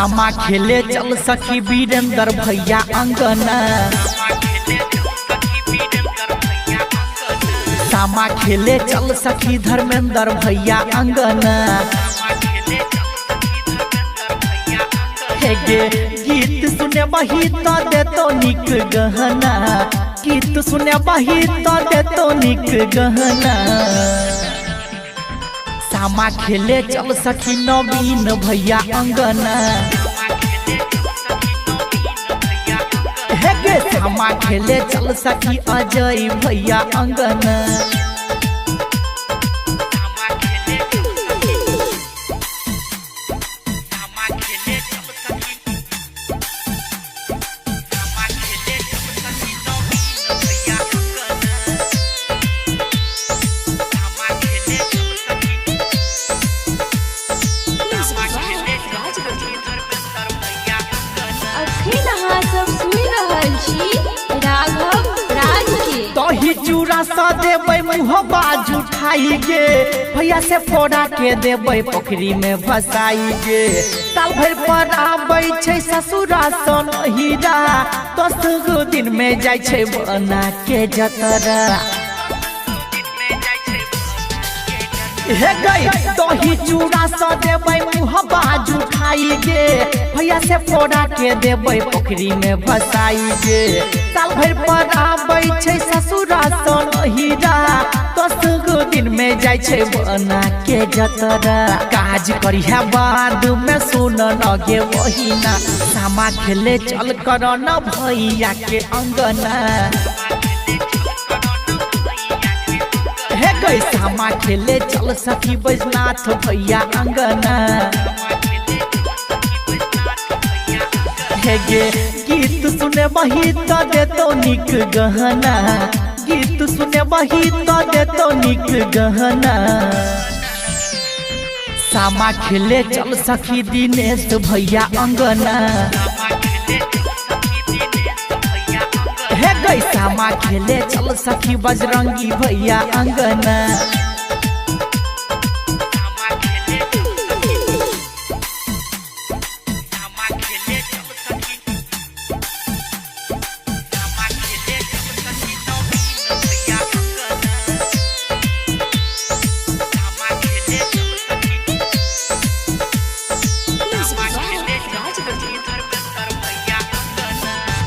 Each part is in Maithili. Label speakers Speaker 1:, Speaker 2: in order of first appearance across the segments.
Speaker 1: सामा खेले चल सखी वीरेंद्र भैया अंगना। सामा खेले चल सखी धर्मेंद्र भैया अंगना। हे गे गीत सुने बही तो देतो निक गहना। गीत सुने बही तो देतो निक गहना। सामा खेले चल सखी नवीन भैया अंगना। हे गे सामा खेले चल सखी अजय भैया अंगना।
Speaker 2: अखन अहाँ सब सुनि रहल छी राघव राज के।
Speaker 1: दही चूड़ा सा देबै मुँह बाजू खाई गे, भैया से फोड़ा के देबै पोखरी में फसाई गे। साल भर पर आबै छै ससुरा सन हीरा, 10 गो दिन में जाइ छै बना के जतरा। हे गई दही चूड़ा सा देबै मुँह बाजू खाई गे, भैया से फोड़ा के देबै पोखरी में फसाई गे। साल भर पर आबै छै ससुरा सन हीरा, 10 गो दिन में जाइ छै बना के जतरा। काज करिहा बाद में सुन न गे बहिना, सामा खेले चल कर न भैया के अंगना। हे गई सामा खेले चल सखी बैजनाथ भैया अंगना। हे गे गीत सुने बही तो देतो निक गहना। गीत सुने बही तो देतो निक गहना। सामा खेले चल सखी दिनेश भैया अंगना। हे गई सामा खेले चल सखी बजरंगी भैया अंगना।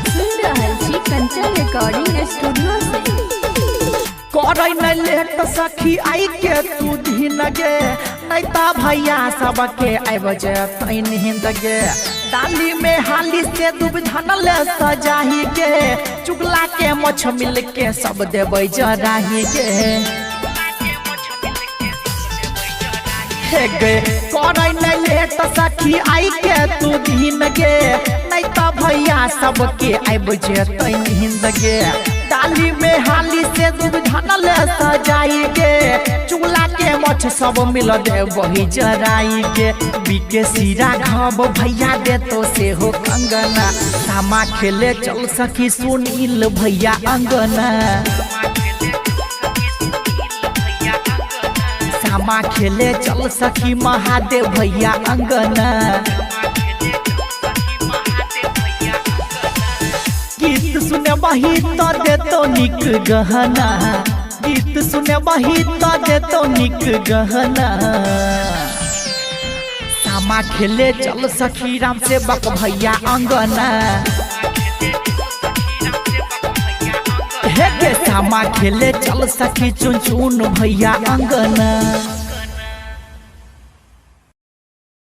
Speaker 2: सुनि रहल छी कंचन रिकॉर्डिंग स्टूडियो से।
Speaker 1: करै न लेट सखी आई के तू दिन गे, नहीं ता भैया सबके आबि जेतै नींद गे। डाली में हाली से दुब धनल सजाही गे, चुगला के मछ मिल के सब देबै जराही गे। हे गे करै न लेट सखी आई के तू दिन गे, नहीं ता भैया सबके आबि जेतै नींद गे। डाली में हाली से दूध धनल सजाई गे, चुगला के मछ सब मिल दे वही जराई गे। बीके सीरा घब भैया दे तो से हो कंगना। सामा खेले चल सखी सुनील भैया अंगना। सामा खेले चल सखी महादेव भैया अंगना। गीत सुने बही तो देतो निक गहना। गीत सुने बही तो देतो निक गहना। सामा खेले चल सखी राम सेवक भैया अंगना। हे गे सामा खेले चल सखी चुन चुन भैया अंगना।